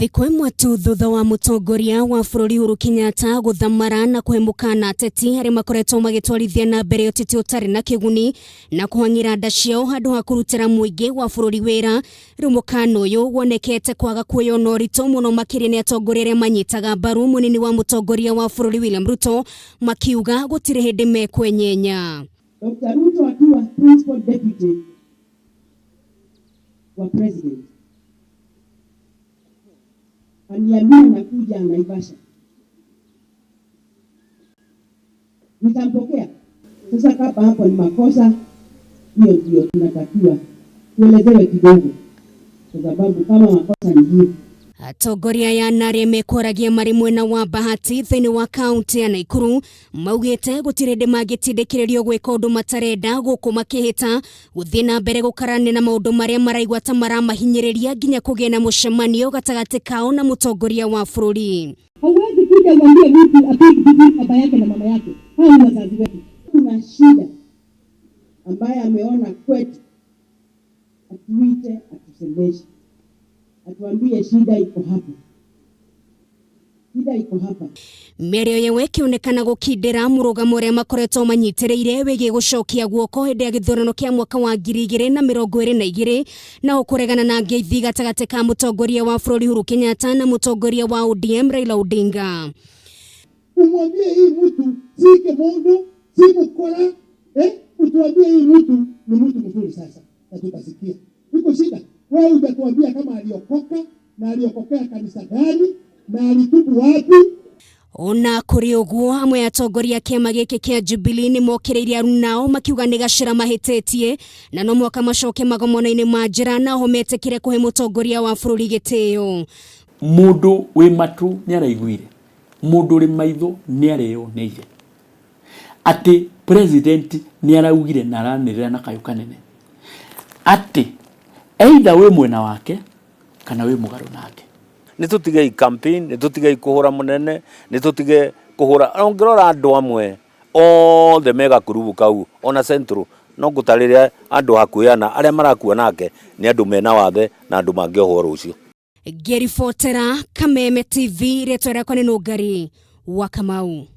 Thikũ ĩmwe tu thutha wa mũtongoria wa bũrũri Uhuru Kenyatta gũthamara na kũhe mũkana ateti arĩa makoretwo magĩtwarithia na mbere ũteti ũtarĩ na kĩguni na kũhang'ĩra nda ciao handũ ha kũrutĩra mũingĩ wa bũrũri wĩra, rĩu mũkana ũyũ wonekete kwaga kuoywo na ũritũ mũno makĩria nĩ atongoria arĩa manyitaga mbaru mũnini wa mũtongoria wa bũrũri William Ruto makiuga gũtirĩ hĩndĩ mekwenyenya. Dr. Ruto akiwa principal deputy wa president aniambia nakuja Naivasha, nitampokea. Sasa kama hapo ni makosa, hiyo ndio tunatakiwa tuelezewe kidogo, kwa sababu kama makosa ni hiyo Atongoria aya na arĩa mekwaragia marĩ mwena wa Bahati thĩinĩ wa kaunti ya Naikuru maugĩte gũtirĩ hĩndĩ mangĩtindĩkĩrĩrio gwĩka ũndũ matarenda gũkũ makĩhĩta gũthiĩ na mbere gũkarania na maũndũ marĩa maraigua ta maramahinyĩrĩria nginya kũgĩe na mũcemanio gatagatĩ kao na mũtongoria wa bũrũri. Hauwezi kuja uambie mtu apige between baba yake na mama yake. Hao ni wazazi wetu. Kuna shida ambaye ameona kwetu, atuite, atusemeshe, atuambie shida iko hapa, shida iko hapa. Mĩario yao ĩkĩonekana gũkindĩra mũrũgamo ũrĩa makoretwo manyitĩrĩire wĩgiĩ gũcokia guoko hĩndĩ ya gĩthurano kĩa mwaka wa 2022 na kũregana na ngeithi gatagatĩ ka mũtongoria wa bũrũri Uhuru Kenyatta na mũtongoria wa ODM Raila Odinga. Umwambie hii mtu si kimondo, si mkora, eh? Utuambie hii mtu ni mtu mzuri sasa, na tutasikia. Iko shida. Wewe hujatuambia kama aliokoka na aliokokea kanisa gani na alitubu wapi. Ona kũrĩ ũguo amwe atongoria kĩama gĩkĩ kĩa Jubilee nĩ mokĩrĩire arunao makiuga nĩ gacĩra mahĩtĩtie na no mwaka macoke magomano-inĩ ma njĩra naho metĩkĩre kũhe mũtongoria wa bũrũri gĩtĩo. Mũndũ wĩ matũ nĩ araiguire, mũndũ ũrĩ maitho nĩ areyoneire atĩ president nĩ araugire na aranĩrĩra na kayũ kanene atĩ either wĩ mwena wake kana wĩ mũgarũ nake. Nĩ tũtigei campaign, nĩ tũtigei kũhũra mũnene, nĩ tũtige kũhũra. Ũngĩrora andũ amwe othe me gakurubu kau ona Central no ngũtarĩre andũ hakuhĩ ana arĩa marakua nake nĩ andũ mena wathe na andũ mangĩohwo rũciũ. Ngĩribotera Kameme TV, rĩtwa rĩakwa nĩ Nũngari wa Kamau.